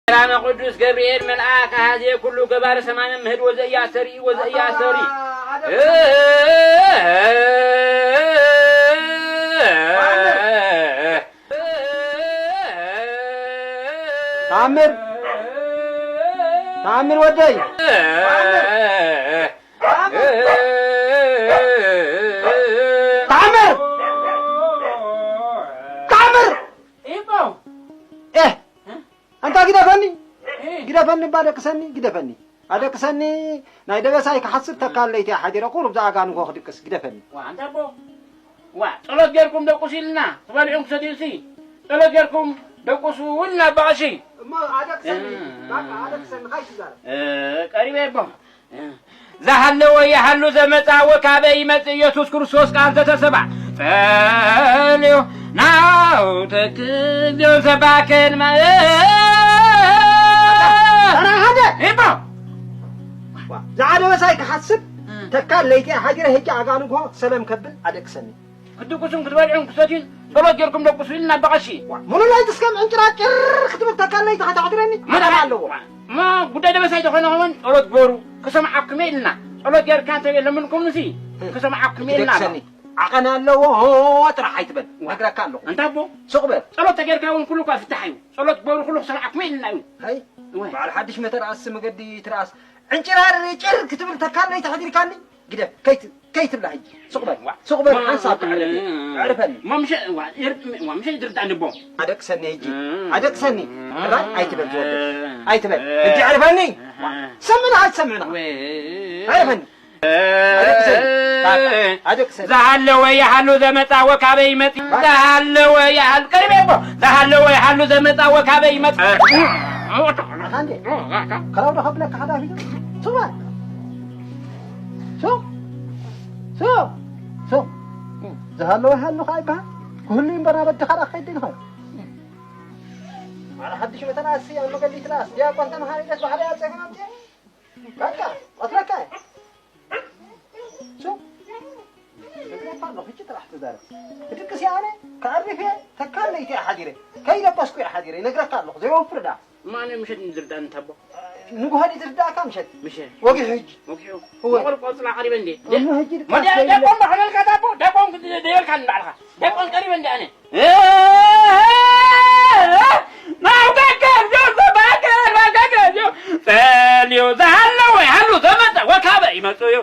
ሰላመ ቅዱስ ገብርኤል መልኣክ ኣሃዜ ኩሉ ገባረ ሰማይ መምህድ ወዘእያሰሪ ወዘእያሰሪ። ተኣምር፣ ተኣምር ወደይ፣ ተኣምር፣ ተኣምር። ኢቦ ኤህ፣ ኣንታ ግደፈኒ፣ ግደፈኒ፣ እባ ደቅሰኒ፣ ግደፈኒ፣ ኣደቅሰኒ። ናይ ደበሳይ ክሓስብ ተካል ለይቲ ሓዲረ ቁሩብ ዝኣጋንጎ ክድቅስ፣ ግደፈኒ። ዋ ኣንታ ኣቦ ዋ ጸሎት ጌርኩም ደቁሱ ኢልና ትበልዑን ክሰትዩሲ ጸሎት ጌርኩም ደቁሱ እውን ናብ በቐሺ እሞ ኣደቅሰኒ፣ ባቃ ኣደቅሰኒ፣ ካይትዛረብ። ቀሪበ ኣቦ ዝሃለወ ይሃሉ ዘመፃ ወካበ ይመፅእ ኢየሱስ ክርስቶስ ቃል ዘተሰባ ጸልዩ ናው ተክዝዮ ሰባከን ኣና ሓደ ይባ ዝዓደበ ሳይ ክሓስብ ተካል ለይቲ ሓዲረ ሕጂ ኣጋንጎ ሰለም ከብል ኣደቅሰኒ። ክትድቁሱን ክትበልዑን ክሰትዩን ጸሎት ጌርኩም ደቁሱ ኢልና በቐሺ ሙሉእ ለይቲ እስከም ዕንጭራጭር ክትብል ተካል ለይቲ ከተሕድረኒ መደብ ኣለዎ። እሞ ጉዳይ ደበሳይ ተኾነ ኸውን ጸሎት ግበሩ ክሰምዓኩም እየ ኢልና ጸሎት ጌርካ እንተ ለምንኩም ንሲ ክሰምዓኩም እየ ኢልና ደቅሰኒ ዓቐን ኣለዎ ጥራሕ ኣይትበል ነግረካ ኣለኹ። እንታ ኣቦ ሱቕ በል ጸሎት ተጌርካ እውን ኩሉ እኳ ፍታሕ እዩ። ጸሎት ግበሩ ኩሉ ክሰምዓኩም እየ ኢልና እዩ። ሀይ በዓል ሓድሽ መተርኣስ መገዲ ትርኣስ ዕንጭራር ጭር ክትብል ተካል ለይቲ ሓዲርካኒ ግደፍ ከይት- ከይትብላ ሕጂ ሱቕ በል ሱቕ በል ሓንሳብ ተዕርፍ እየ። ምሸ ይትርዳእ ንቦ ኣደቅሰኒ ሕጂ ኣደቅሰኒ እባል ኣይትበል ዝወደ ኣይትበል ሕጂ ዕርፈኒ ሰምዕና ኣይትሰምዕና ዕርፈኒ ኣደቅሰኒ ኣደቅሰኒ ዝሃለወ ይሃሉ ዘመፃ ወካበ ይመፅ ዝሃለወ ይሃሉ ቀሪበ እኮ ዝሃለወ ይሃሉ ዘመፃ ወካበ ይመፅ ኣንዴ ከራው ዶ ከብለካ ሓዳፊ ሱባ ሱቕ ሱቕ ሱቕ ዝሃለወ ይሃሉ ከዓ ይበሃል ክህሉ እምበር ናብ ኣድኻ ዳ ከይድ ኢልኻ ኣረ ሓድሽ መተናሲ ኣብ መገዲ ትናስ ዲያቆን ተምሃሪነት ባሕሪ ኣፀገም ኣምፅኦ በቃ ቀትለካ ሱቕ ነግረካ ኣለኹ ሕጂ ጥራሕ ትዛረብ ክድቅስ እየ ኣነ ክኣርፍ እየ ተካል ለይቲ እየ ሓዲረ ከይደቀስኩ እየ ሓዲረ ይነግረካ ኣለኹ ዘይወፍር ዳ ማነ ምሸት ንዝርዳእ እንታቦ ንጉሆ ድዩ ዝርዳእካ ምሸት ምሸት ወጊሑ ሕጂ ወጊሑ እወ። መቑር ቆፅላ ቀሪበ እንዴ እሞ ሕጂ ድቃስ ደቆን ባሕለልካ ታቦ ደቆን ደይበልካ ንባዕልኻ ደቆን ቀሪበ እንዴ ኣነ ናብ ገገር ጆ ዘባገር ናብ ገገር ጆ ጸልዩ ዝሃለወ ይሃሉ ዘመፀ ወካበ ይመፁ እዩ